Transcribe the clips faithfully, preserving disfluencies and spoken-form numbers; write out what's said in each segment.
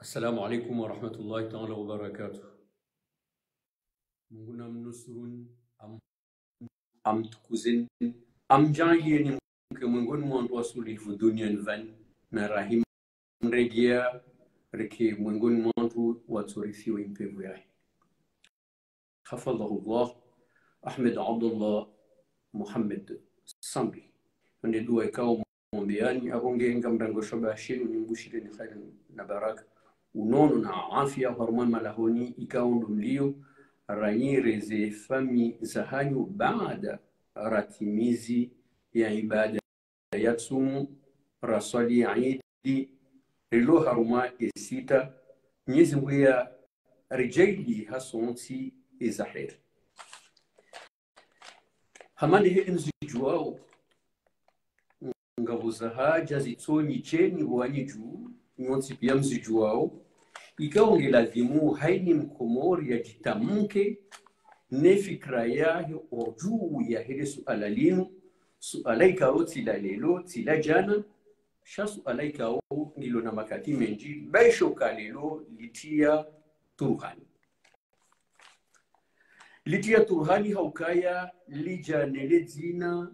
Assalamu alaikum wa rahmatullahi ta'ala wa barakatuh. Mungu namnusuruni, am-, amtukuzeni, amdjaanliyeni mke mwengoni mwa wandru wasulivu duniani pvanu, na rahima mredjea rike mwengoni mwa wandru watsorithiwa impepvo yahe. Hafadhahullah, Ahmed Abdallah Mohamed Sambi. Nde dua ikao mwombeani, apvo nge ngamrangao shabaha shinu, nimbushireni kheri na baraka, unono na afya, harumwa malahoni ikao ndo mlio, ranyi reze famiyi zahanyu, baada ratimizi ya ibada ya tsumu, raswali idi, rilo harumwa esita, Mwenyezi Mungu yaridjaanliye hasontsi eza heri. Hama nde heli mzidjuwao, ngapvo za haja zitsoni djeni wanyu dju, nyontsi pia mzidjuwao, ikao nge ladhimu hayina mkomori yadjitamke ne fikira yahe odju ya hele suala linu, suala ikao tsi la leo, tsi la djana, sha suala ikao ngilo na makati mendji, ba isho ka leo litriya turuhani. Litriya turuhani ha ukaya lidja ne le dzina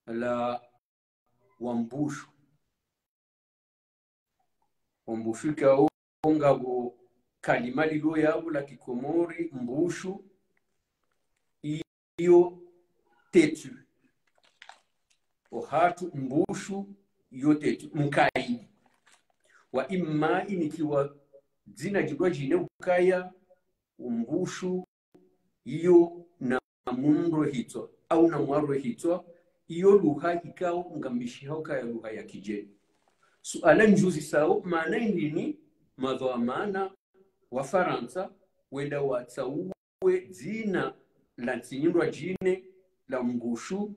la Wambushu. Wambushu ikao ngapvo kalima lilo yapvo la kikomori, mbushu, iyo têtu. Ohatru mbushu, iyo têtu, mkaidi. Wa imma inikiwa dzina djindru djine ukaya umbushu, iyo na mundru hitswa, au na mwaro hitswa, iyo lugha ikao ngamishihao ukaya lugha ya kidjeni. Suala ndjuzisao, maana indrini, madhwamana wa Farantsa wenda watsauwe dzina la ntsi nyindru djine la mbushu,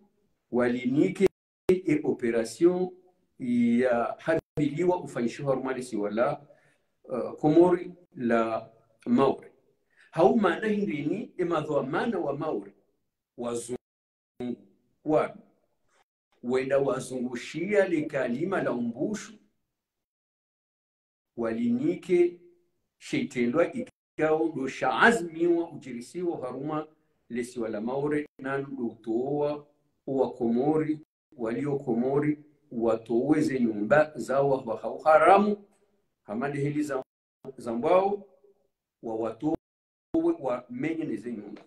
walinike e opération ya habiliwa ufanyishiwa harumwa le siwa la, eh, Komori la Maore. Hau maana hindrini, e madhwamana wa Maore, wazungu wanu, wenda wazungushia le kalima la umbushu, walinike she itrendwa ikao ndo sha azimiwa udjirisiwa harumwa le siwa la Maore, nanu ndo utowa owa Komori, walio Komori, watowe ze nyumba zawo ha uharamu, hama nde heli za-, zambwao, wawatowe wamenye ne ze nyumba.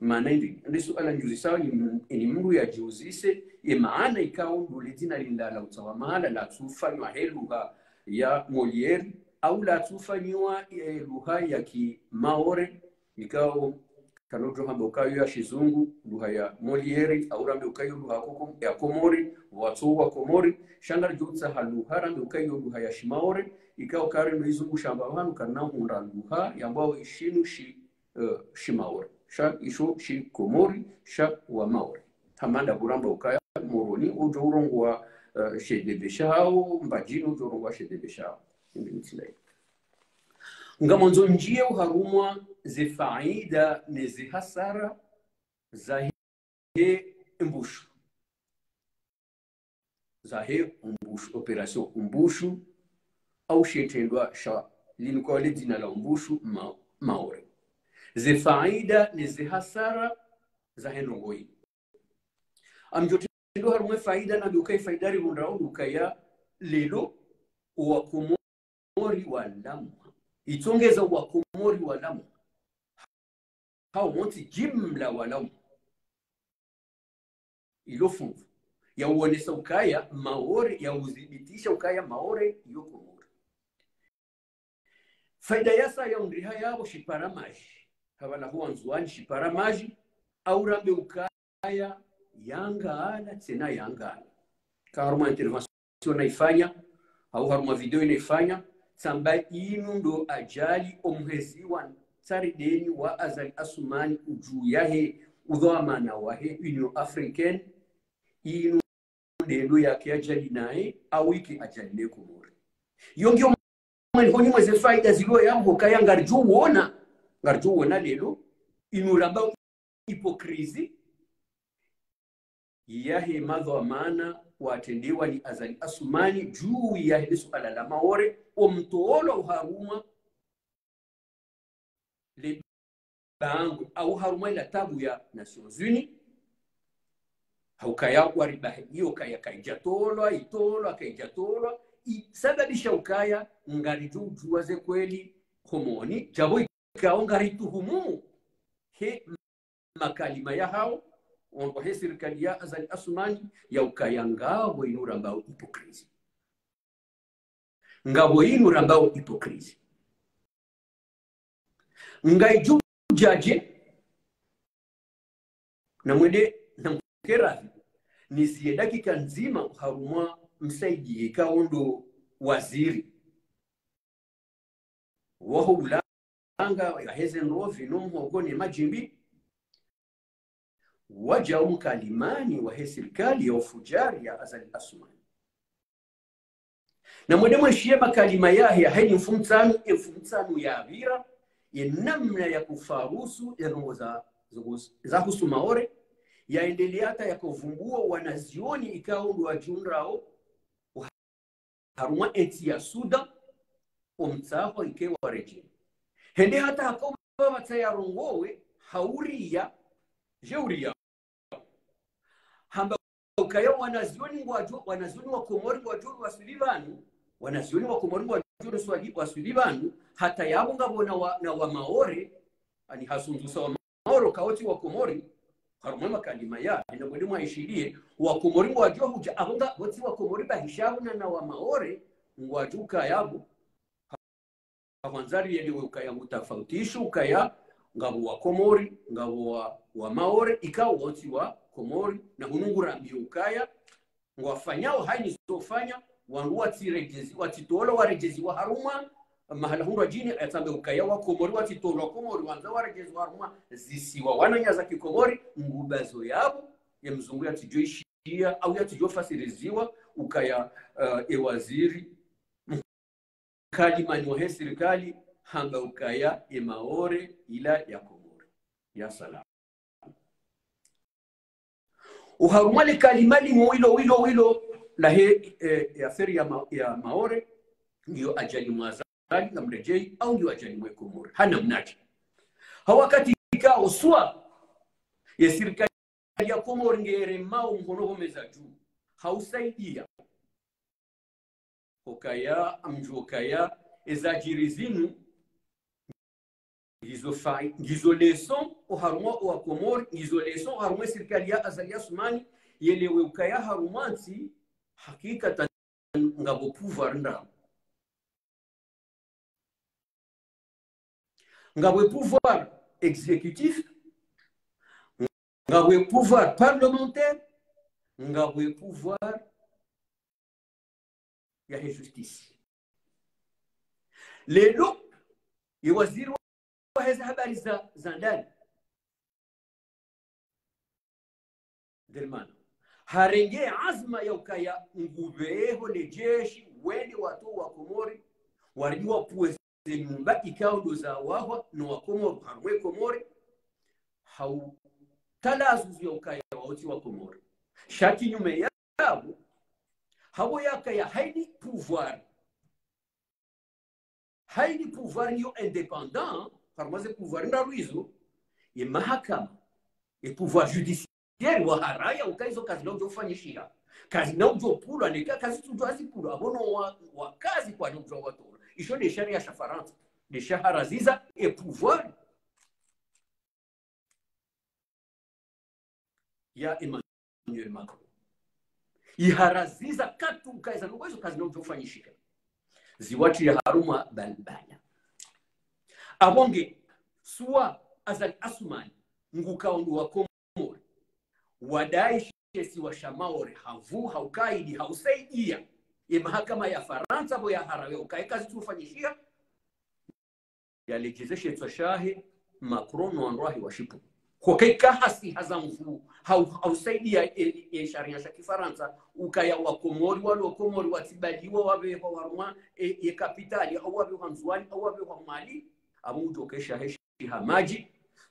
Maana indrini? Nde suala ndjuzisao ni m-, ni mndru yadjiuzise, ye maana ikao ndo le dzina linu la utsawa mahala latsufanywa he lugha ya Molière, au latsufanywa he lugha ya Kimaore, ikao kana udjo hamba ukaya ya shizungu, lugha ya Molière, au rambe ukaya lugha ya Koko-, ya Komori, watso wa Komori, sha ngaridjo utsaha lugha, rambe ukaya lugha ya Shimaore, ikao kari no izungu shamba wanu kana hundra lugha, yambwao ishinu shi, eh, Shimaore. Sha isho Shikomori, sha wa Maore. Hama nda kuramba ukaya Moroni udjo urongowa, eh, shedebe shahao, Mbadjini udjo urongowa shedebe shahao. Indi mtsinda yi. Ngamwandzo ndjiye uharumwa ze faida ne ze hasara zahe mbushu. Zahe umbushu, opération umbushu, au she itrendwa sha linikwa le dzina la umbushu ma-, Maore. Ze faida ne ze hasara zahe ndrongoo yi. Ngamdjo trendwa harumwa e faida, nambe ukaya e faida rihundrao ndo ukaya leo owa Komori walamwa. Itsongeza owa Komori walamwa. Hau wontsi jimla walamwa. Ilo funvu. Ya uonesa ukaya Maore, ya udhibitisha ukaya Maore iyo Komori. Faida yasa ya undriha yapvo shipara madji. Hapvala ho Wandzuwani shipara madji, au rambe ukaya yangala, tsena yangala. Ka harumwa intervention naifanya, au harumwa video naifanya, tsamba inu ndo ajali omhezi wa ntsarideni wa Azali Assoumani udju yahe, udhwamana wahe Union Africaine, inu ndendo yake ajali naye, au ike ajali ne Komori. Yo ngiyo mweni honyi mweze faida zilo ya mhoka ya ngaridjo uona, ngaridjo uona leo, inu ramba hypocrisie, yahe madhwamana watrendewa ni Azali Assoumani dju yahe le suala la Maore, omtolwa oharumwa le bangwe, au harumwa ila tabu ya Nations Unies, haukaya waribahi, iyo kaya kaidjatolwa, itolwa, kaidjatolwa, isababisha ukaya ngaridjo udjuwa ze kweli homoni, djapvo ikao ngarituhumu he makalima yahao, wandru wahe sirikali ya Azali Assoumani, ya ukaya ngapvo inu rambao hypocrisie. Ngapvo inu rambao hypocrisie. Ngaidjo udjadje, na mwende, na mkeravi, nisiye dakika ndzima harumwa msaidiye ikao ndo waziri waho ulanga, yaheze ndrovi, no mhogo ne madjimbi, wadja omkalimani wahe sirikali ya ufudjari ya Azali Assoumani. Na mwende mwenshiye makalima yahe, yahe ni mfumotsanu, e mfumotsanu yapvira, ye namna ya kufarusu, ye ndrongoo za, za, za husu Maore, yaendelea hata ya kuvumbua wanazioni ikao ndo wadjundrao, harumwa entsi ya Sudan, omtsaho ike waredjei. Hende hata haka upvapvatsa yarongowe, hauriya, dje uriya. Hamba ukaya wanazioni ngwadjo, wanazioni wa Komori ngwadjo waswili pvanu, wanazioni wa Komori ngwadjo waswili, waswili pvanu, hata yapvo ngapvo na wa, na wa Maore, ani hasundzusa wa Maore, ka wotsi wa Komori, harumwa makalima yahe, na mwende mwaishiliye, wa Komori ngwadjo hudja, apvo nga wotsi wa Komori bahi sha pvo na, na wa Maore, ngwadjo ukaya pvo, hahwandzari yelewe ukaya ngutafautisho ukaya, ngapvo wa Komori, ngapvo wa, wa Maore, ikao wotsi wa Komori, na hunu ngurambiyo ukaya, ngwafanyao haini zofanya, wandru watsiredjezi, watsitolwa waredjeziwa harumwa mahala hundru wadjini, yatsambe ukaya wa Komori watsitolwa Komori, wandza waredjeziwa harumwa zisiwa wananya za kiKomori, ngubazo yapvo, ye mzungu yatsidjo ishiya, au yatsidjo fasiriziwa, ukaya, eh, e waziri, mkalimani wahe sirikali, hamba ukaya e Maore ila ya Komori. Ya salam. Oharumwa le kalima limo wilo, wilo, wilo, lahe, eh, ya affaire ya Ma-, ya Maore, ngiyo adjali mwa Azali, ngamredjei, au ngiyo adjali mwe Komori. Hana mnadji. Ha wakati ikao swa, ye sirikali ya Komori ngeremao mhono ho meza dju, hausaidia. Ukaya, amdjuwa ukaya, ezadjiri zinu, ngizo fa-, ngizo leçon oharumwa owa Komori, ngizo leçon oharumwa sirikali ya Azali Assoumani, yelewe ukaya harumwa ntsi, hakikatan ngapvo pouvoir ndraru. Ngapvo pouvoir exécutif, ngapvo pouvoir parlementaire, ngapvo pouvoir yahe justice. Lelo, ye waziri waheze habari za, za ndani, Ndelimana, harenge azma ya ukaya ngupveho le jeshi, wende watowe wa Komori, waridi wapvuwe ze nyumba ikao ndo za wahwa no wa Komori, harumwe Komori, hau talazuzu ya ukaya wao tsi wa Komori. Sha kinyume yapvo, hapvo yakaya haini pouvoir, haini pouvoir ngiyo indépendant, harumwa ze pouvoir ndraru izo, ye mahakama, ye pouvoir judiciaire waharaya ukaya izo kazina udjo ufanyishiha, kazina udjo pvulwa, neka kazitsudjo azipvulwa, apvo no wa, wakazi kwadjo udjo watolwa. Isho nde sharia sha Farantsa, nde shaharaziza ye pouvoir ya Emmanuel Macron. Iharaziza katu ukaya izo ndrongoo izo kazina udjo ufanyishiha. Ziwatria harumwa balbala. Apvo nge, swa Azali Assoumani, ngukao ndo wa Komori, wadai she isiwa sha Maore, hapvu, haukaidi, hausaidia ye mahakama ya Farantsa pvo yaharaya ukaya kazitsu ufanyishiha, yaledjeze she tswa shahe, Macron no wandru wahe washipvu. Hukaya kahasi haza nvu, hau, hausaidia ye, ye sharia sha kiFarantsa, ukaya wa Komori, walo Komori, watsibaliwa wapvehwa harumwa ye, ye kapitali, au wapvehwa Ndzuwani, au wapvehwa Mwali, apvo udjo ke shahe shiha madji,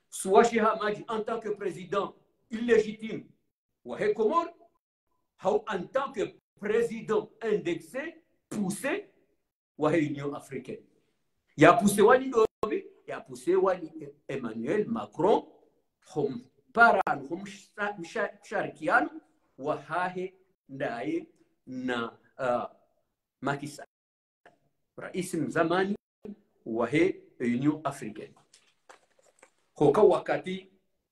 swa shiha madji, en tant que président illégitime, wahe Komori, hau en tant que président indexé, poussé, wahe Union Africaine. Ya poussé wa ni ndopvi, ya poussé wa ni Emmanuel Macron, ho mparano, ho msha-, msha-, msharikiano wahahe ndaye na, ah, Macky Sall, raisi mzamani wahe Union Africaine. Hoka wakati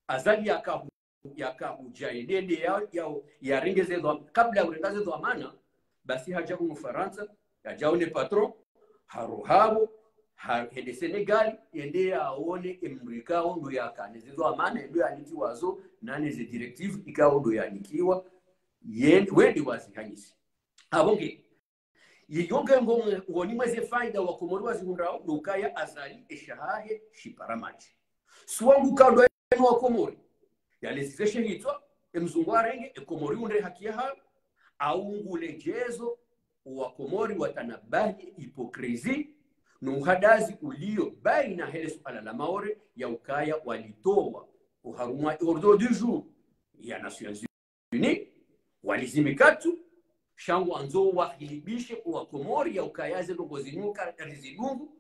Azali yaka hu-, yaka hudja yende ya, ya, yarenge ze dhwa-, kabla ya urenga ze dhwamana, basi hadja hunu Farantsa, yadja one patron, haroha pvo, ha-, hende Sénégal, yende yaone emdru ikao ndo yakana ze dhwamana, ndo yanikiwa zo, nane ze directives ikao ndo yanikiwa, yen-, wende wazihanyisi. Apvo nge, yiyo nge ngo-, ngoni mweze faida wa Komori wazihundrao, ndo ukaya Azali esha hahe shipara madji. Suwa ngu kado eno wa Komori, yalezise she hitswa, emzungu arenge, e Komori undre haki yahayo, au ngu ledjezo, wa Komori watanabahi hypocrisie, no uhadazi ulio baina hele suala la Maore ya ukaya walitowa oharumwa ordre du jour ya Nations Unies, walizimika tu, sha ngwandzo wahilibishe owa Komori ya ukaya ze ndrongoo zinu ka-, rizidungu,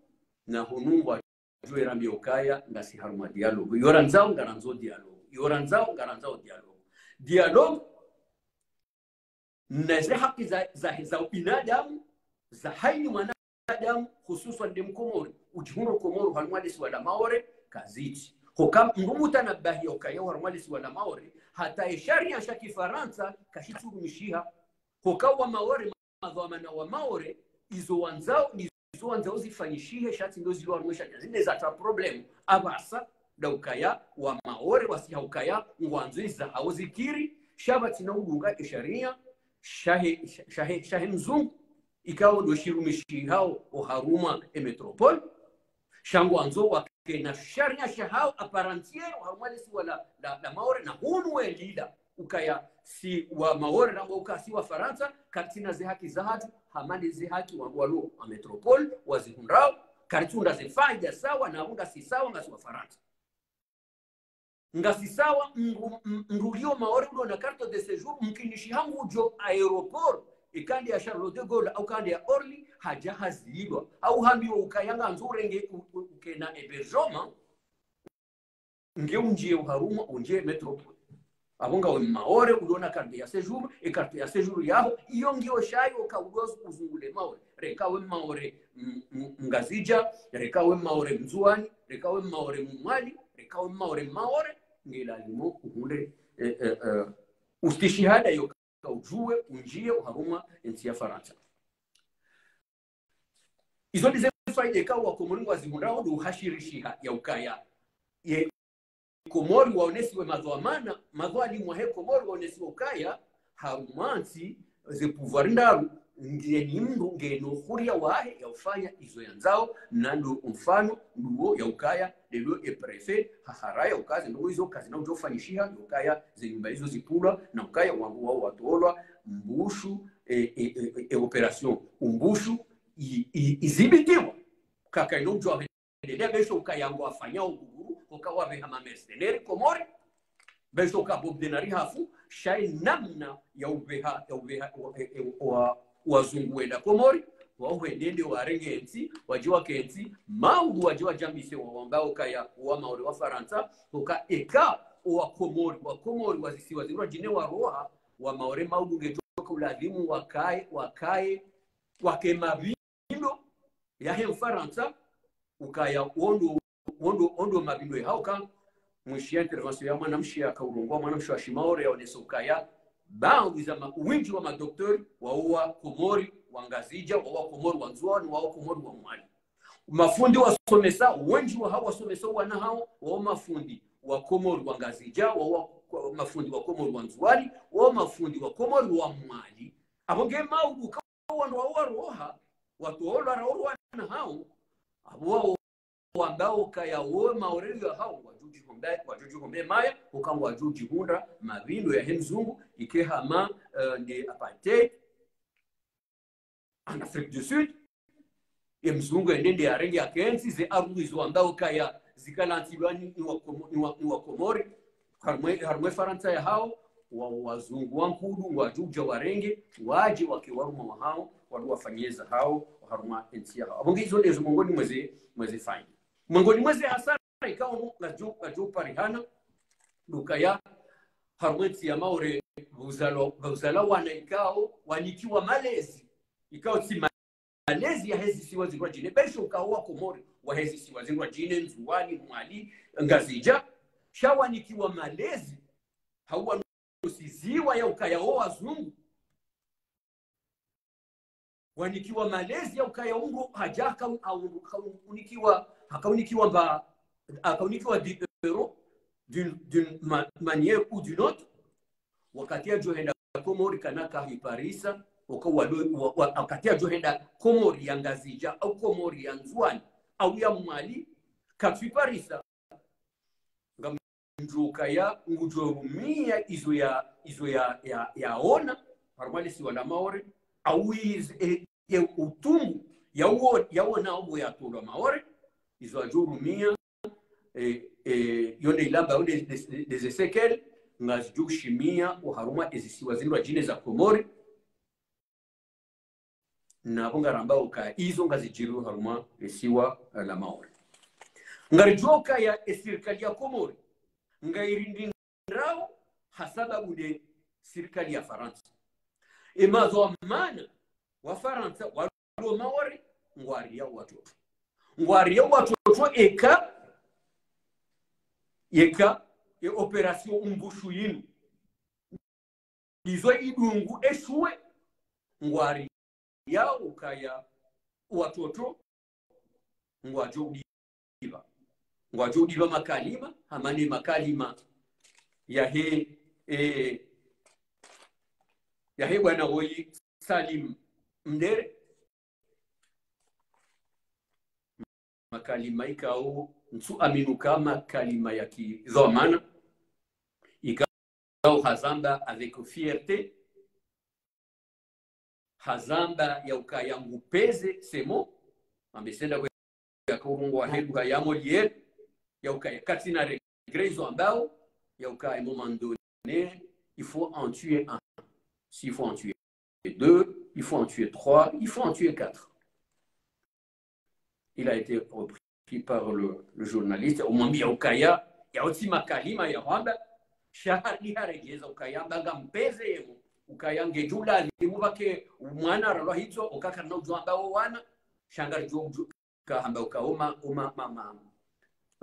na hunu ngwadjo erambia ukaya ngasi harumwa dialogue. Yo randzao ngarandzo dialogue. Yo randzao ngarandzao dialogue. Dialogue, na ze haki za, za, za ubinadamu, za haina mwanadamu, hususwan nde Mkomori, udjihundro Komori, harumwa lesiwa la Maore, kazitsi. Hoka mdru mutanabahi ya ukaya harumwa lesiwa la Maore, hata esharia sha kifarantsa, kashitsurumishiha. Hoka wa Maore, madhwamana wa Maore, izo wandzao, izo wandzao zifanyishihe, sha tsi ndo zilo harumwa esharia. Zinde zatsa problème. Apvasa, nda ukaya, wa Maore, wasi ha ukaya, ngwandzo iza hao zikiri, sha pvatsina udunga esharia, shahe, shahe, shahe mzungu, ikao ndo shirumishihao oharumwa e métropole, sha ngwandzo wakena sharia shahao à part entière oharumwa lesiwa la, la, la Maore na hunu welila ukaya si wa Maore na uka si wa Farantsa, karitsina ze haki zahatru, hama nde ze haki wa walo en métropole, wazihundrao, karitsunda ze faida sawa, na ngasi sawa, ngasi wa Farantsa. Ngasi sawa, mdru, m-, mdru ulio Maore ulo na carte de séjour, mkinishiha ngudjo aéroport, eka nde ya Charles de Gaulle, au eka nde ya Orly, hadja hazilwa. Au hambiwa ukaya ngandzo urenge u-, u-, ukena hébergement, nge undjie oharumwa, undjie métropole. Apvo ngawe Maore, ulo na carte ya séjour, e carte ya séjour yaho, iyo ngiyo shayo ka ulozo uzungule Maore. Reka we Maore, m-, m-, Mngazidja, reka we Maore Mndzuani, reka we Maore Mmwali, reka we Maore Maore, nge lazimu uhundre, eh, eh, eh, ustishihada yo ka udjuwe, undjie oharumwa entsi ya Farantsa. Izo ndize faida ikao wa Komori ngwazihundrao ndo uhashirishiha ya ukaya. Ye Komori waonesiwe madhwamana, madhwalimu wahe Komori waonesiwe ukaya, harumwa ntsi ze pouvoir ndraru, ngeni mdru ngeno huria wahe ya ufanya izo yandzao, na ndo mfano, nduwo ya ukaya, lelo e préfet, hahara ya ukaya, ze ndrongoo izo kazina udjo fanyishiha, ya ukaya, ze nyumba izo zipvulwa, na ukaya, wandru wao watolwa, mbushu, e, e, e, e, e opération, umbushu, i, i, izibitiwa. Kaka ino udjo endelea besho ukaya ngwafanyao guguru, uka waveha ma mercenaires Komori, besho uka Bob Denard hafu, sha ye namna ya uveha, ya uveha, wa, e, e, wa, wazungu wenda Komori, wao hwende nde warenge entsi, wadje wakentsi, maudu wadje wadjambise wa wambao ukaya wa Maore wa Farantsa, uka eka wa Komori, wa Komori wazisiwa zirwa djine waroha, wa Maore maudu ngedjo ka ulazimu wakaye, wakaye, wake mavi- ndo yahe Mfarantsa, ukaya ondo, ondo, ondo mavindo yahao ka, mwishiya intervention ya mwanamshe yaka urongoa mwanamshe wa Shimaore yaonesa ukaya, baadhwi za ma-, wendji wa madocteur, wao wa Komori, wa Ngazidja, wao wa Komori, wa Ndzuani, wao wa Komori, wa Mwali. Mafundi wasomesa, wendji wahao wasomesa wana hao, wao mafundi wa Komori, wa Ngazidja, wao wa, mafundi wa Komori, wa Ndzuani, wao mafundi wa Komori, wa Mwali. Apvo nge maudu ka wandru wao waroha, watolwa raorwa na hao, apvo wao wambao ukaya wo Maore yahao, wadjudjihombe, wadjudjihombe maya, uka ngwadjudjihundra mavindo yahe mzungu, ike hama, eh, nde apartheid, en Afrique du Sud, ye mzungu yende nde yarenge yakentsi, ze ardhwi zo wambao ukaya zikalantilwa ni, ni wa Komo-, ni wa, ni wa Komori, harumwa, harumwa Farantsa yahao, wa, wazungu wa nkudu, ngwadjo udja warenge, wadje wake warumwa wahao, wadu wafanye zahao, harumwa entsi yahao. Apvo nge izo ndezo mongoni mweze, mweze faida. Mongoni mweze hasara ikao, ngadjo, ngadjo parihana, ndo ukaya, harumwa entsi ya Maore, pvuzalwa, pvuzalwa wana ikao, wanikiwa malezi, ikao tsi malezi yahe zisiwa zindrwadjine, besho ukao wa Komori, wahe zisiwa zindrwadjine, Ndzuwani, Mwali, Ngazidja, sha wanikiwa malezi, hauwa nusiziwa ya ukaya o wazungu. Wanikiwa malezi ya ukaya undru hadja haka-, haka-, hakaunikiwa, hakaunikiwa mba, hakaunikiwa dix euros d'une, d'une ma-, manière ou d'une autre. Wakati yadjo henda Komori kana kahiparisa, waka walo, wa, wa, wakati yadjo henda Komori ya Ngazidja, au Komori ya Ndzuwani, au ya Mwali, katsuiparisa. Ngamdjo ukaya, ngudjo rumia izo ya, izo ya, ya, yaona, harumwa lesiwa la Maore, au izo, e, e, utungu, yawo-, yaona apvo yatolwa Maore, izo yadjo rumia, e, e, yo nde ilamba, yo nde, nde, nde ze séquelles, ngazidjo ushimia, oharumwa ezisiwa zindrwadjine za Komori, na apvo ngaramba ukaya izo ngazidjiri harumwa lesiwa la Maore. Ngaridjuwa ukaya esirikali ya Komori, ngayirindrao hasababu nde sirikali ya Farantsa. Emazo amana wa Farantsa, walo Maore, ngwariao watoto. Ngwariao watoto eka, eka, e opération Umbushu yinu. Izo idungu eshuwe, ngwariao ukaya watoto, ngwadjo udiva. Ngwadjo udiva makalima, hama ne makalima yahe, e, yahe bwana woyi Salim Mdere. Makalima ikao, ntsu amini uka makalima ya kidhwamana, ikao hazamba avec fierté, hazamba ya ukaya ngu pèse ces mots, ambe senda kwe ya kurungu wa hedu ha ya Molière, ya ukaya katsina regret izo ambao, ya ukaya à un moment donné, il faut en tuer un. S'il faut en tuer deux, il faut en tuer trois, il faut en tuer quatre. Il a été repris par le, le journaliste, umwambia ukaya, yawo tsi makalima ya hwamba, sha hadi haregeza ukaya, ba ngam pèse yemo, ukaya ngedjo ladhimu pvake, mwana ralwa hitso, ukaka na udjo amba wo wana, sha ngaridjo, djo, ka hamba uka oma, oma, ma, ma,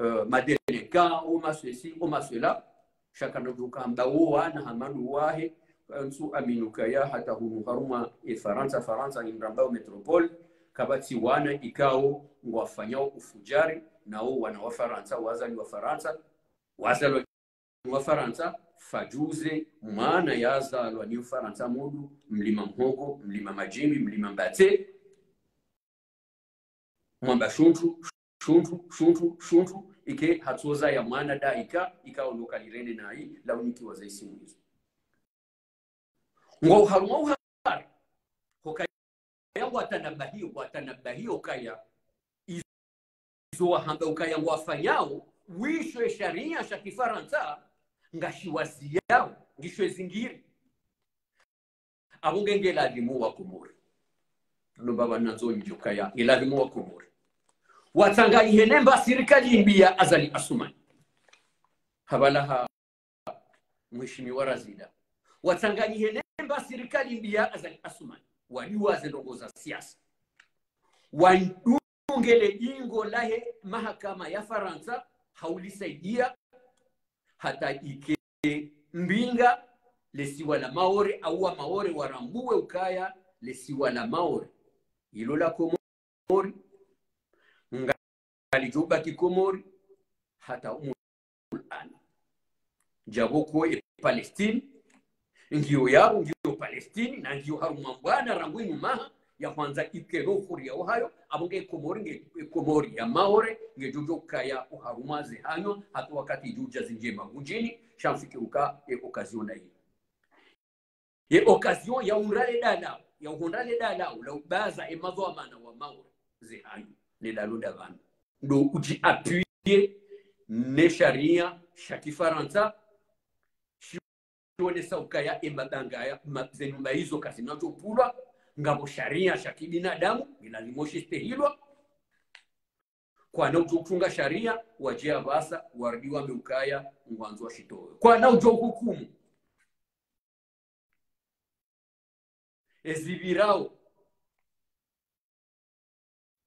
euh, ma délinquants, oma ceci, oma cela, sha kana udjo ka hamba wo wana hama ndo wahe, ntsu amini ukaya hata hunu harumwa e Farantsa, Farantsa ngindrambao métropole, kapvatsi wana ikao ngwafanyao ufudjari, nawo wana wa Farantsa, wazalwa Farantsa, wazalwa wa Farantsa, fadjuze, mwana yazalwa ni Farantsa mudu, mlima mhogo, mlima madjimbi, mlima mbatse, mwamba shuntru, shuntru, shuntru, shuntru, ike hatsoza ya mwana daika, ika oloka lirene nayi, la unikiwa za isimu izo. Ngo harumwa uhari, hukaya watanabahi, watanabahi ukaya, izo wahamba ukaya ngwafanyao, wisho e sharia sha kifarantsa, ngashiwaziyao, ngisho ezingiri. Apvo nge nge ladhimu wa Komori. Ndo baba nandzo ndjo kaya, nge ladhimu wa Komori. Watsanganyihe ne mba sirikali mbi ya Azali Assoumani. Habala ha mheshimiwa Razida. Watsanganyihe ne mba sirikali mbi ya Azali Assoumani. Waliwaze ndrongoo za siasa. Wandungele dingo lahe mahakama ya Farantsa, haulisaidia, hata ike mbinga lesiwa la Maore, au wa Maore warambuwe ukaya lesiwa la Maore. Ilo la Komori, ngalidjo baki Komori, hata umu ana. Djapvo ko e Palestine, ngiyo yaro, ngiyo Palestine, na ngiyo harumwa mbwana rangu inu maha, ya hwandza ikeno uhuru ya uhayo, apvo nge Komori, nge Komori ya Maore, ngedjo djo kaya oharumwa ze hanywa, hata wakati djo dja zindjema ngudjini, sha mfikiri uka e occasion na iyo. Ye occasion ya undra le dalao, ya uhondra le dalao, la ubaza e madhwamana wa Maore, ze hanyu, ne dalo davana. Ndo udji appuyer ne sharia sha kifarantsa, shi shonesa ukaya emabanga ya, ma, zenyumba izo kazina udjo pvulwa, ngapvo sharia sha kibinadamu, ngilazimu shistehilwa. Kwana udjo utunga sharia, wadje apvasa, warudi wambe ukaya, ngwandzo washitowe. Kwana udjo hukumu ezipvirao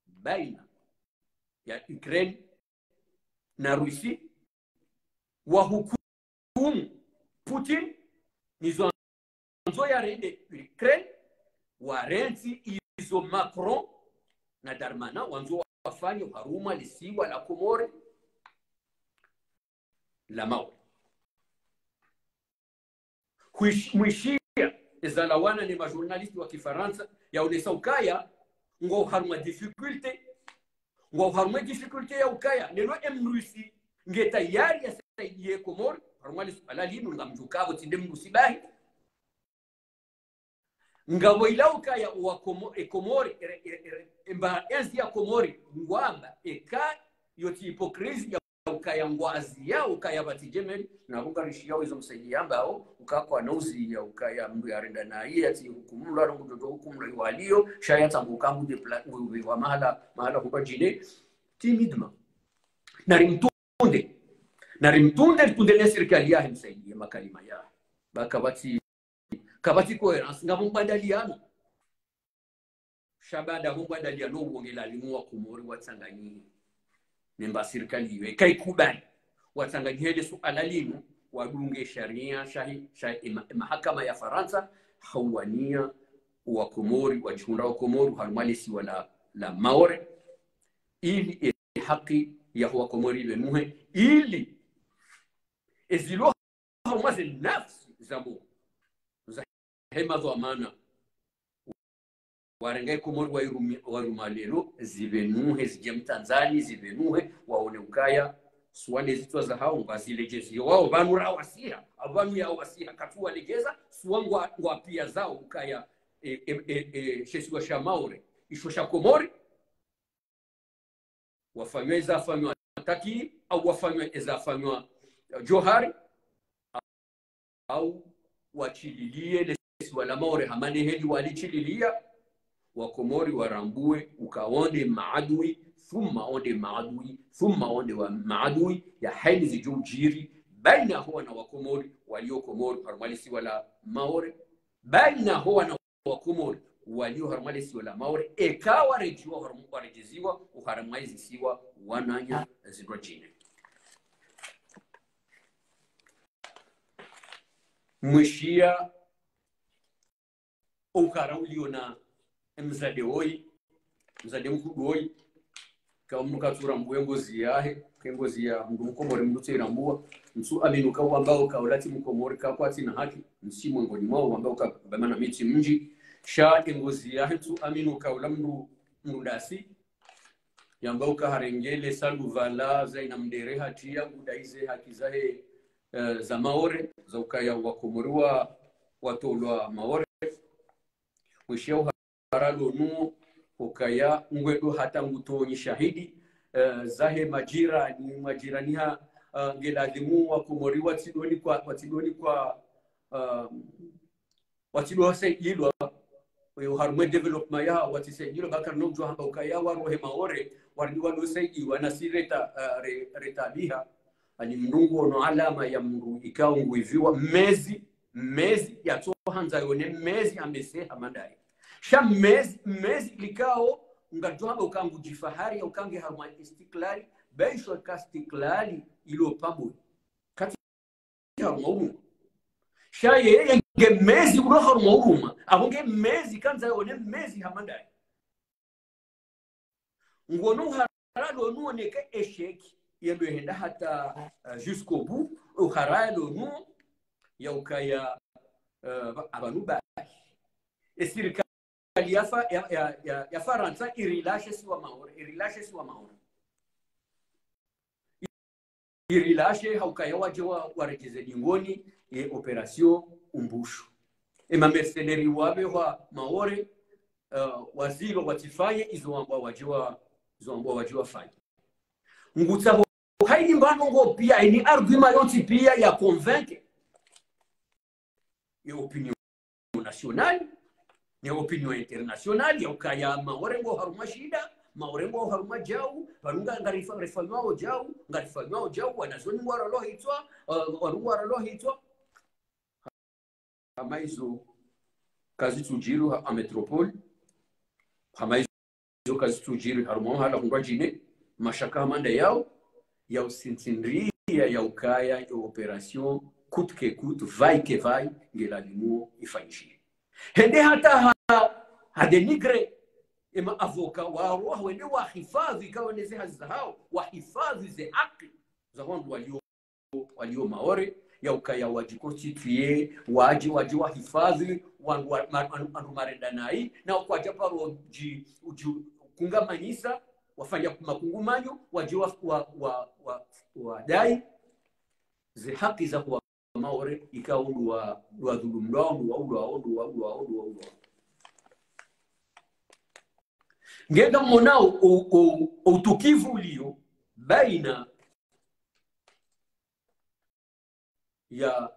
baina ya Ukraine na Russie, wahukumu Putin, nizo wandzo yarende Ukraine, warentsi izo Macron na Darmanin wandzo wafanye harumwa lisiwa la Komori la Maore. Hwish-, mwishiya ezalawana ne majournaliste wa kifarantsa, yaonesa ukaya, ngo harumwa difficulté, ngo harumwa difficulté ya ukaya, lelo emrusi nge tayari yasaidiye Komori, harumwa lisuala linu, ngamdjukapvo tsi nde mrusi bahi. Ngapvo ila ukaya wa Komo-, e Komori, e, e, e, emba entsi ya Komori, ngwamba, eka yotsi hypocrisie ya ukaya ngwazi ya ukaya pvatsi djemeli, na pvo ngarishiya izo Msaidie yambao, uka kwana uziya ukaya mndru yarenda naye, yatsi hukumulwa, rongo djodo hukumulwa iwaliyo, sha yatsangu kangu de pla-, ngu-, ngu-, wa mahala, mahala huba djine, timidement. Narimtunde. Narimtunde, ritunde ne sirikali yahe Msaidie makalima yahe. Ba kapvatsi, kapvatsi cohérence, ngapvo mbadaliyano. Sha baada ho mbadaliyano wo ngilazimu wa Komori watsanganyihe. Nemba sirikali iwe kaikubali. Watsanganyihe lesuala linu, wadunge sharia, shahi, shahi, ema-, emahakama ya Farantsa, hauwaniya wa Komori, wadjihundra wa Komori, harumwa lesiwa la, la Maore, ili e haki ya wa Komori ivenuhe, ili ezilo harumwa ze nafsi zabo, zahe madhwamana, warenga e Komori wairumi-, wairuma lelo, zivenuhe, zidje mtanzani, zivenuhe, waone ukaya, suwa ne zitswa zahao, ngwaziledjezi. Wao, pvanu rawasiha, apvanu yawasiha, katsuwaledjeza, suwa ngwa, ngwapviya zao ukaya, e, e, e, e, shesiwa sha Maore, isho sha Komori, wafanywa ezafanywa Taki, au wafanywa ezafanywa, eh, Johari, au washililie lesiwa la Maore hama neheli walishililia, wa Komori warambuwe, uka wo nde maadui, thumma wo nde maadui, thumma wo nde wa maadui, ya haini zidjo udjiri, baina ho wana wa Komori, walio Komori, harumwa lesiwa la Maore, baina ho wana wa Komori walio harumwa lesiwa la Maore, eka waredjeziwa, harumwa, waredjeziwa, uharumwa ezisiwa, wananya zindru djine. Mwishiya, ukara uliona mzade woyi, mzade mkuu woyi, ka mndru katsurambuwa engozi yahe, ka engozi ya mndru Mkomori mndru tsi irambuwa, ntsu amini uka wambao uka ula tsi Mkomori ka kwatsi na haki, ntsi mwengoni mwawo wambao uka bamana mitsi mndji, sha engozi yahe ntsu amini uka ula mndru, mndru ndasi, yambao uka harenge le saluvala za ina mdere hatiya, ngudaize haki zahe, eh, za Maore, za ukaya wa Komori wa, watolwa Maore. Mwishiya uhara lonu, ukaya ngwendo hata ngutonyi shahidi, eh, zahe majirani, majirani ha, eh, ngilazimu wa Komori watsidoni kwa, watsidoni kwa, eh, watsidwa wasaidilwa, eh, harumwa développement ya, watsisaidilwa, ba karina udjuwa hamba ukaya warohe Maore, waridi wandosaidiwa, nasi reta, eh, re-, retabiha. Ani mndru nguono alama ya mndru ikao nguiviwa mezi, mezi yatsohandza yone mezi amese hama ndaye. Sha mezi, mezi likao ngadjo hamba uka ngudjifahari ya uka nge harumwa istiklali, beisho ka istiklali ilo pvamwe. Katsi harumwa uruma. Sha yeye nge mezi ulo harumwa uruma, apvo nge mezi kandza yone mezi hama ndaye. Ngono uhara lonu woneke échec, yendo henda hata, eh, jusqu'au bout, uhara lonu ya ukaya, eh, ba-, apvanu ba. Esirikali ya Fa-, ya, ya, ya, ya Farantsa irilashe siwa Maore, irilashe siwa Maore. Irilashe ha ukaya wadje wa, waredjeze dingoni, ye opération Umbushu. Ema mercenaires wapvehwa Maore, eh, wazilo watsifanye izo wambwa wadje wa, izo wambwa wadje wafanye. Ngutsaho haini mbano ngo piya, ini argument yontsi piya ya convaincre ye opinion nationale, ne opinion internationale, ya ukaya Maore ngo harumwa shida, Maore ngo harumwa djau, pvanu nga, ngarifa-, rifanywao djau, ngarifanywao djau, wanazioni ngwaralo hitswa, uh, wanu ngwaralo hitswa. Hama izo kazitsudjiri ha, ha métropole, hama izo kazitsudjiri harumwa mahala hundru wadjine, mashaka hama nda yao, ya usintsindria ya ukaya, ye opération, coûte que coûte, vaille que vaille, nge lazimu ifanyishihe. Hende hata ha, ha dénigrer, ema avocat, waro, wende wahifadhwi, kawa neze hazi zahao, wahifadhwi ze haki za wandru walio, walio Maore, ya ukaya wadjiconstituer, wadji, wadji wahifadhwi, wandru wa, ma, wandru, wandru marenda nayi, na kwadja paro dji, udji, kungamanyisa, wafanya makungumanyo, wadji wa, wa, wa, wa, wadai, ze haki za wa Maore, ikao ndo wa, ndo wadhulumlwao, ndo waulwao, ndo waulwao, ndo waulwao. Nge ngamonao o, o, o utukivu ulio baina ya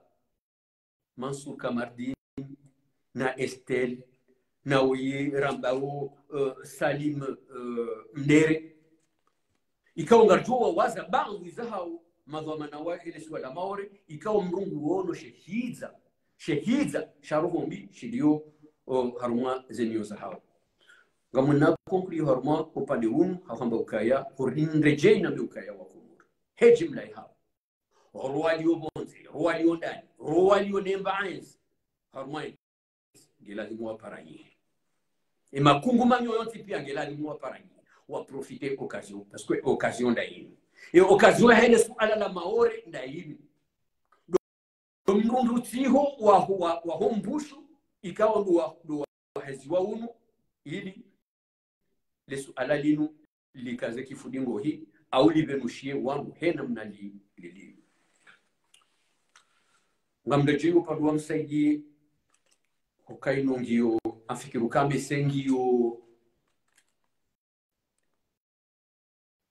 Mansour Kamardine na Estelle, na oye rambao, eh, Salim, eh, Mdere. Ikao ngaridjo wawaza baadhwi zahao madhwamana wahe le suala la Maore, ikao mdru nguono she hidza, she hidza, sha roho mbi, shilio, o, harumwa ze nyoyo zahao. Ngamna conclure harumwa upande unu, hahamba ukaya, hurindredjei na mbe ukaya wa Komori. He jimla ihao. Ro walio pvondze, ro walio ndani, ro walio nemba enzi. Harumwa enzi, nge lazimu waparanyihe. E makungumanyo yontsi pia nge lazimu waparanyihe. Wa profiter occasion, parce que occasion nda yinu. E occasion yahe le suala la Maore nda yinu. Ndo, ndo mdru tsiho wa, wa, wa ho mbushu, ikao ndo wa, ndo wa hezi wa unu, ili le suala linu likaze kifudi ngohi, au lipvenushiye wandru he namna li, lilio. Ngamdjo djingo pvandru wa Msaidie, hukainu ngiyo, afikiru kame se ngiyo,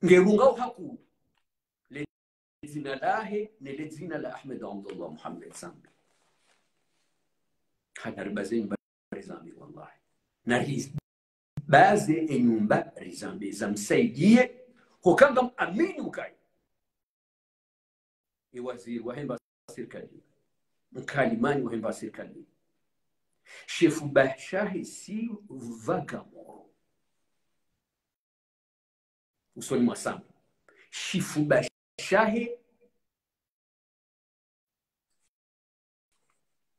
ngerungao haku, le dzina lahe, ne le dzina la Ahmed Abdallah Mohamed Sambi. Hata ribaze nyumba rizambe, wallahi. Na ribaze e nyumba rizambe, za Msaidie, huka ngamamini ukaya. E waziri wahe mba sirikali. Mkalimani wahe mba sirikali. Shefu bashahe si vagabond. Usoni mwa Sambi. Shifuba shahe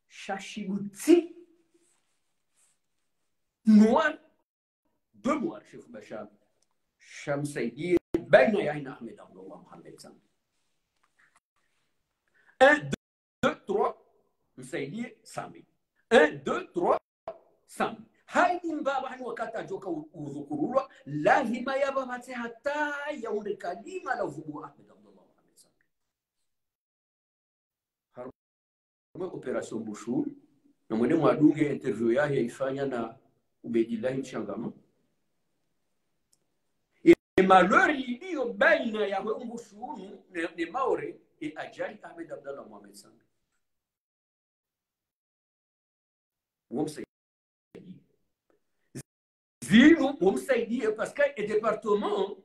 shashibutsi. Noir, deux noirs, shifuba sha, sha Msaidie, baina yahe na Ahmed Abdallah Mohamed Sambi. Un, deux, trois, Msaidie, Sambi. Un, deux, trois, Sambi. Haini mbaba hani wakati adjoka u-, udhukurulwa, lazima yapvapvatse hata yaunde kalima la uvubu Ahmed Abdallah Mohamed Sambi. Harumwa opération Bushuru, na mwende mwadunge interview yahe yaifanya na Ubeidillahi Mshangama. E, e malheur iliyo baina yahe Bushuru ne, ne Maore, e ajali Ahmed Abdallah Mohamed Sambi. Wo Msaidie. Zinu, wo Msaidie, parce que e département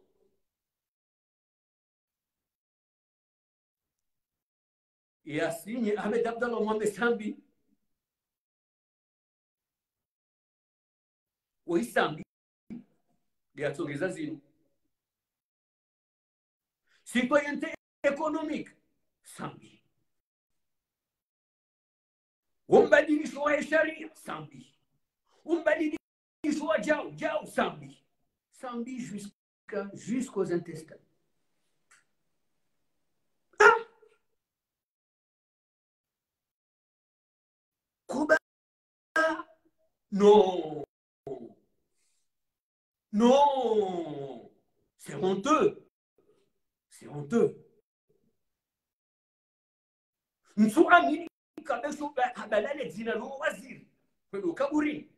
ya signé Ahmed Abdallah Mohamed Sambi. Wo i Sambi. Yatsongeza zinu. Citoyenneté économique, Sambi. Umbadilisho wa sharia, Sambi. Umbadilisho wa djau, djau, Sambi. Sambi jusqu'à, jusqu'aux intestins. Ah ! Kuba. Non. Non. C'est honteux. C'est honteux. Ntsu amini kabisa ba-, habalale dzina lo waziri. Kwendo kaburi.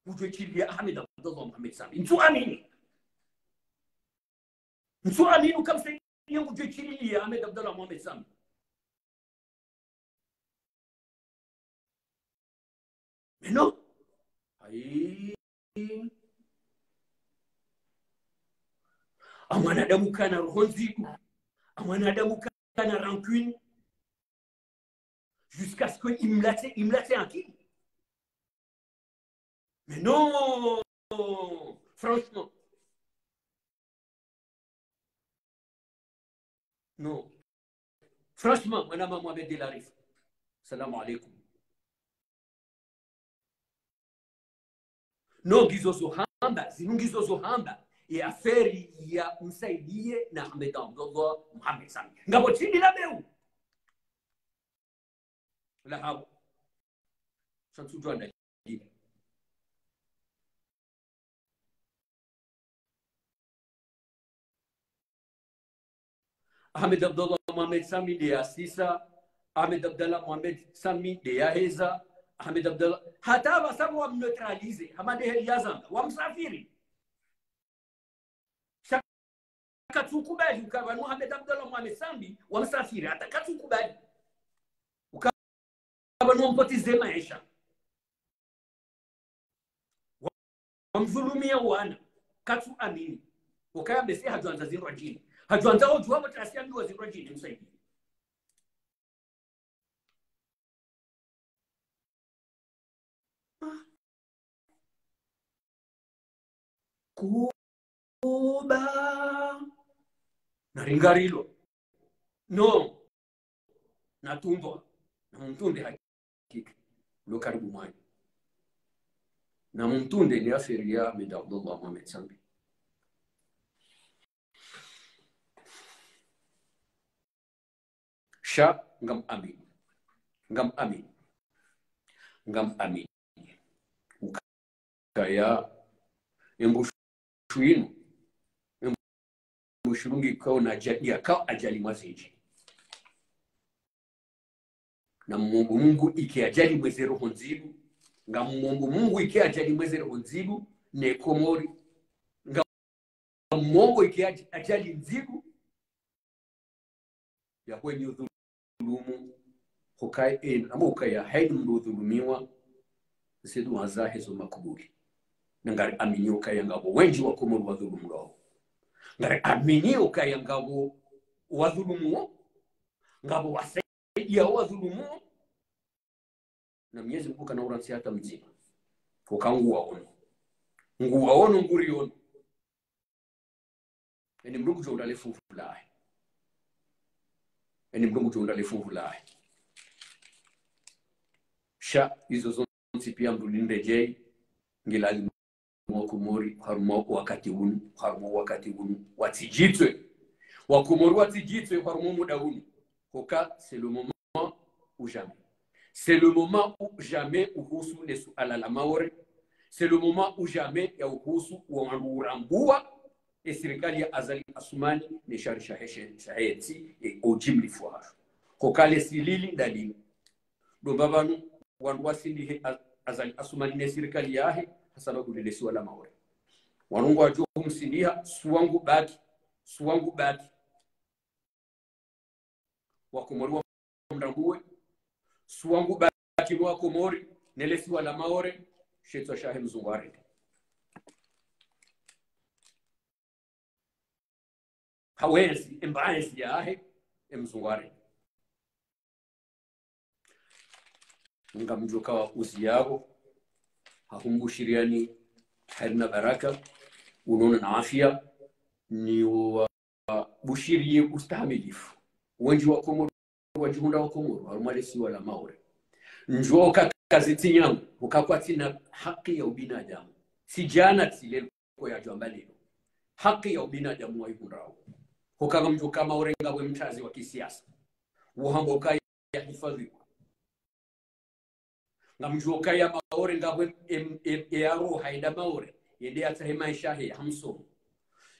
Udjwe chiliya Ahmed Abdallah Mohamed Sambi. Ntsu amini. Ntsu amini ukamsaidia udjwe chiliya Ahmed Abdallah Mohamed Sambi. Mais non. Ayi. Amwanadamu kana roho ndzidu. Amwanadamu kana rancune. Jusqu'à ce que imlate, imlate anki. Mais non, franchement. Non. Franchement, mwanama Mohamed Delarif. Salam alaikum. Non, ngizo zo hamba, zinu ngizo zo hamba. E affaire ya Msaidie na Ahmed Abdallah Mohamed Sami. Ngapvo tsi ndi la beu. La hapvo. Sha ntsudjuwa ndalili. Ahmed Abdallah Mohamed Sami nde yasisa, Ahmed Abdallah Mohamed Sami nde yaheza, Ahmed Abdallah, hata apvasa wamneutraliser, hama nde heli yazamba, wamsafiri. Sha katsukubali, uka pvanu Ahmed Abdallah Mohamed Sami, wamsafiri, hata katsukubali. Uka pvanu wampoteze maesha. Wa-, wamdhulumia wana. Katsu amini. Ukaya bese hadjwandza zindru djini. Hadjwandza odjuwa pvo tasi ambiwa zindru djini, Msaidie. Kuba. Naringa rilo. Non. Natundwa. Namumtunde hakika. Lo karibu mwanyu. Namumtunde ni affaire ya Ahmed Abdallah Mohamed Sami. Sha ngam amini. Ngam amini. Ngam amini. Ukaya embushu inu. Embushu ngi kao na aja-, ya kao ajali mwa zindji. Namumomba Mungu ike ajali mweze roho ndzidu. Ngamumomba Mungu ike ajali mweze roho ndzidu. Ne Komori. Ngamumomba ike aj-, ajali ndzidu. Ya kwenye udhulumu. Hukaya enu, amba ukaya haini mndru udhulumiwa. Nse dua zahe zo makubuli. Na ngari amini ukaya ngapvo wendji wa Komori wadhulumwao. Ngari amini ukaya ngapvo wadhulumwao. Ngapvo wasaidiao wadhulumwao. Na Mwenyezi Mungu kana urantsi hata mdzima. Uka nguwaono. Nguwaono, nguriono. Eni Mlungu djo undra le funvu lahe. Eni Mlungu djo undra le funvu lahe. Sha izo zontsi pia mndru nindejei, ngilazimu Wakomori, harumwa wakati unu, harumwa wakati unu, watsidjitwe. Wakomori watsidjitwe, harumwa muda unu. Hoka, c'est le moment ou jamais. C'est le moment ou jamais uhusu le suala la Maore. C'est le moment ou jamais ya uhusu wa wandru urambua e sirikali ya Azali Assoumani ne shari shahe, shahe ntsi, e ujimlifu wahahe. Hoka le silili ndalini. Ndo mbapvanu wandru wasindihe A-, Azali Assoumani ne sirikali yahe, hasababu lile siwa la Maore. Wandru ngwadjo humsindiha, suwa ngu baki, suwa ngu baki. Wakomori wamrambue, suwa ngu baki mwa Komori, nele siwa la Maore, she tswa shahe mzungu arende. Hawezi, emba hawezi yahe, emzungu arende. Ngamdjoka uziyapvo, hahumbushiriani, heri na baraka, unono na afya, ni wa bushiriye ustahamilifu. Wendji wa Komoro, wadjihundra wa Komoro, harumwa le siwa la Maore. Ndjo ka kazitsi nyangu, uka kwatsina haki ya ubinadamu. Tsi djana tsi leo ko ya djwamba leo. Haki ya ubinadamu wa ihundrao. Hoka ngamdjo ka Maore ngapvo mtazi wa kisiasa. Wo hamba ukaya hifadhiwa. Ngamdjo kaya Maore ngapvo em-, em-, e aro haenda Maore, yende yatsahe maesha he, hamsomo.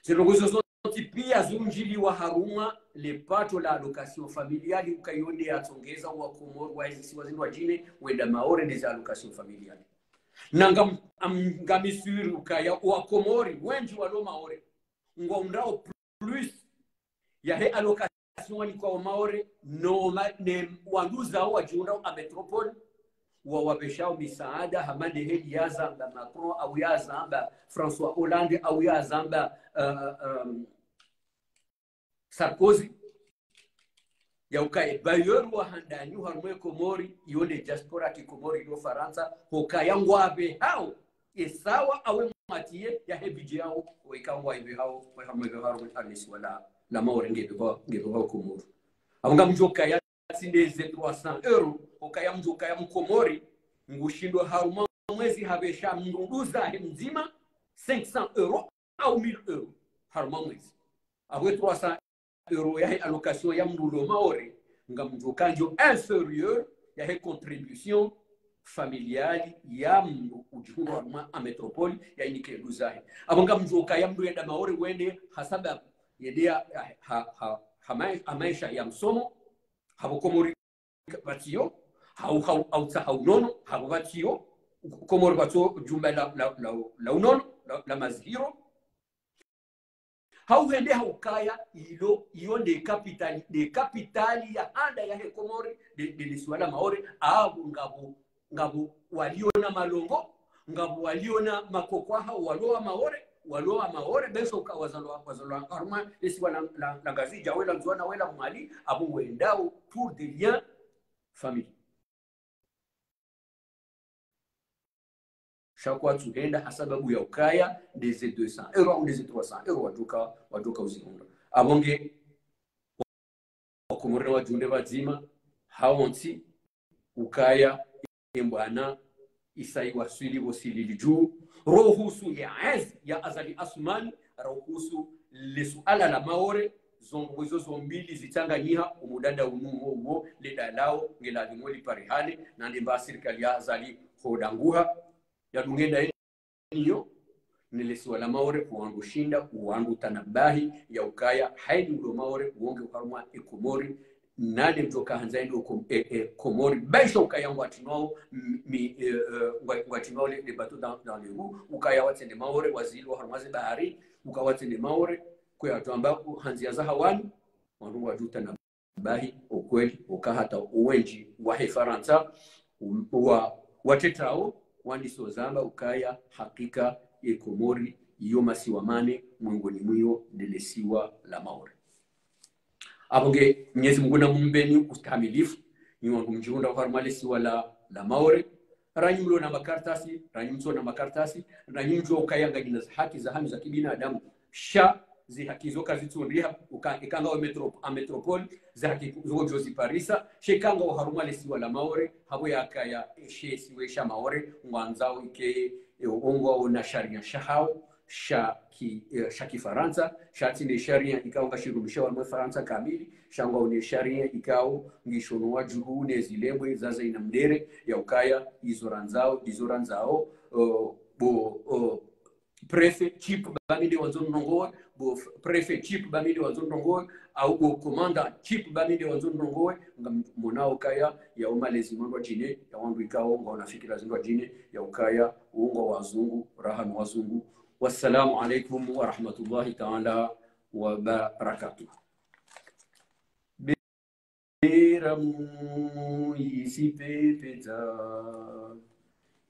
Zindrongoo izo zontsi pia zundjiliwa harumwa le pato la allocation familiale, ukaya yo nde yatsongeza Wakomori wa ezisiwa zindru djine, wenda Maore nde za allocation familiale. Na ngam-, am-, ngami sûr ukaya Wakomori, wendji walo Maore, ngwaundrao plus yahe allocation wanikwa wa Maore, no ma-, ne wanduzao wadjihundrao a métropole, wa wapveshao misaada, hama nde heli yazamba Macron, au yazamba François Hollande, au yazamba, euh, euh, Sarkozy, ya ukaya bailleurs wa handani harumwa ye Komori, iyo nde diaspora ya kikomori iliyo Farantsa, hukaya ngwapvehao, esawa awe moitié ya he budget yawo, weka ngwaipvehao, we harumwa, we harumwa le siwa la, la Maore ngepvehao, ngepvehao Komori. Apvo ngamdjo kaya tsi nde ze trois cents euros, hukaya mdjo kaya mkomori, ngushindo harumwa mwezi hapvesha mndru nduzahe mdzima cinq cents euros au mille euros harumwa mwezi. Apvo ye trois cents euros ya he allocation ya mndru lo Maore, ngamdjo kandjo inférieur ya he contribution familiale ya mndru udjihundra harumwa a métropole ya inike nduzahe. Apvo ngamdjo kaya mndru yenda Maore wende ha sababu yende ya, ha, ha, ha, ha mai-, ha maesha ya msomo, hapvo Komori pvatsiyo, hau, hau, hau tsa hau nono, hapvo pvatsiyo, Komori pvatso jumba la, la, la, la unono, la, la mazihiro. Hau hende hau kaya ilo, iyo nde kapitali, nde kapitali ya handa ya he Komori, nde, nde le siwa la Maore, apvo ngapvo, ngapvo walio na malongo, ngapvo walio na makoko hao walo wa Maore, walo wa Maore, besa uka wazalwa, wazalwa harumwa le siwa la, la, la Ngazidja, wela Ndzuwani, wela Mwali, apvo wendao pour des liens familiaux. Sha kwatsu henda ha sababu ya ukaya nde ze deux cents euros, au nde ze trois cents euros wadjoka, wadjoka uzihundra. Apvo nge Wakomori na wadjihundre pvadzima, hawontsi, ukaya embwana isa iwaswili pvo silili dju, rohusu ya ezi ya Azali Assoumani, rohusu le suala la Maore, zondrongoo izo zombili zitsanganyiha, omudada unu uwo uwo, le dalao, ngeladhimu liparihane, na nde mba sirikali ya Azali hodanguha, ya dungenda niyo, ne le siwa la Maore, uwandru shinda, uwandru tanabahi, ya ukaya, haini ulo Maore, uonge uharumwa e Komori, nane mdjoka handza ende ukom-, e, e, Komori, baisha ukaya ngwatinwao, mi, e, e, ngwa-, ngwatinwao le, le bateau dans, dans les roues, ukaya watsende Maore, wazilwa harumwa ze bahari, uka watsende Maore, kwe atwamba, u-, handzia za hawani, wandru wadjuta na bahi, okweli, uka hata owendji wa he Farantsa, um, wa, watetrao, wandiso zamba ukaya hakika ye Komori iyo masiwa mane, mwengoni mwiyo nde le siwa la Maore. Apvo nge Mwenyezi Mungu na mumbeni ustahamilifu, nyi wandru mdjihundra harumwa le siwa la, la Maore, ranyi mlo na makartasi, ranyi mtso na makartasi, ranyi mdjuwa ukaya nganyina ze haki za hanyu za kibinadamu, sha ze haki zo kazitsundriha, uka-, eka ngawe metro-, a métropole, ze haki zo djo ziparisa, sha eka ngawe harumwa le siwa la Maore, hapvo yakaya, e, she siwa sha Maore, ngwandzao ike, e, ongwao na sharia shahao, sha ki, e, sha kifarantsa, sha tsi nde sharia ikao ngashirumishiwao harumwa Farantsa kamili, sha ngwao ne sharia ikao ngishono wadjuhu ne zilembwe za Zaina Mdere, ya ukaya, izo randzao, izo randzao, o, bo, o, préfet Chip ba mi nde wandzo ndrongowe, bo f-, préfet Chip ba mi nde wandzo ndrongowe, au bo commandant Chip ba mi nde wandzo ndrongowe, ngamonao kaya, ya umalezi mwandru wa djine, ya wandru ikao, ngwao na fikira zindru wa djine, ya ukaya, ungwa wazungu, raha no wazungu. Wassalamu alaikum wa rahmatullahi ta'ala wa barakatuh. Beramu yisipepedza,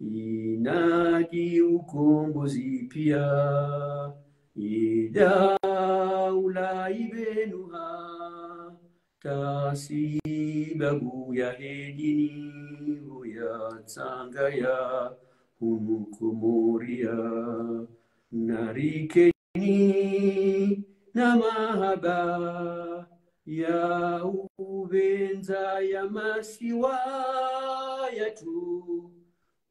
yinadi ukombozi pia, ye daula yibenuha, ha sibabu ya he dini, huya tsangaya, hunu Komori ya, narike ni na mahaba ya upvendza ya masiwa yatru,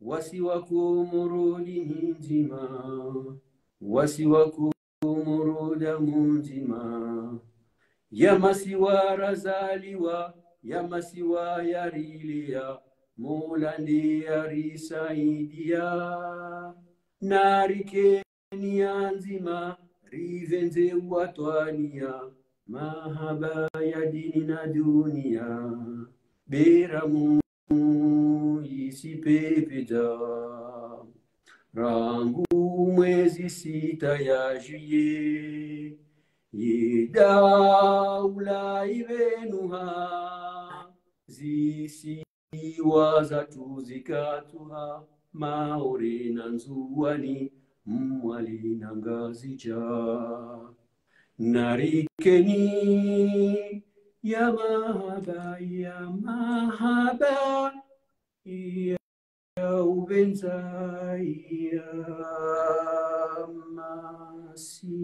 wasiwa Komoro ni ndzima, wasiwa Komoro damu ndzima, ya masiwa razaliwa, ya masiwa yarilea, Mola nde yarisaidia, narike ni ya ndzima, ripvendze uwatwaniya, mahaba ya dini na duniya, beramu yisipepedza. Rangu mwezi sita ya juillet, ye daula yibenuha, zisi Ziwa zatru zikatru ha Maore na Ndzuwani, Mwali na Ngazidja. Narikeni ya mahaba, ya mahaba, ya upvendza, ya masiwa.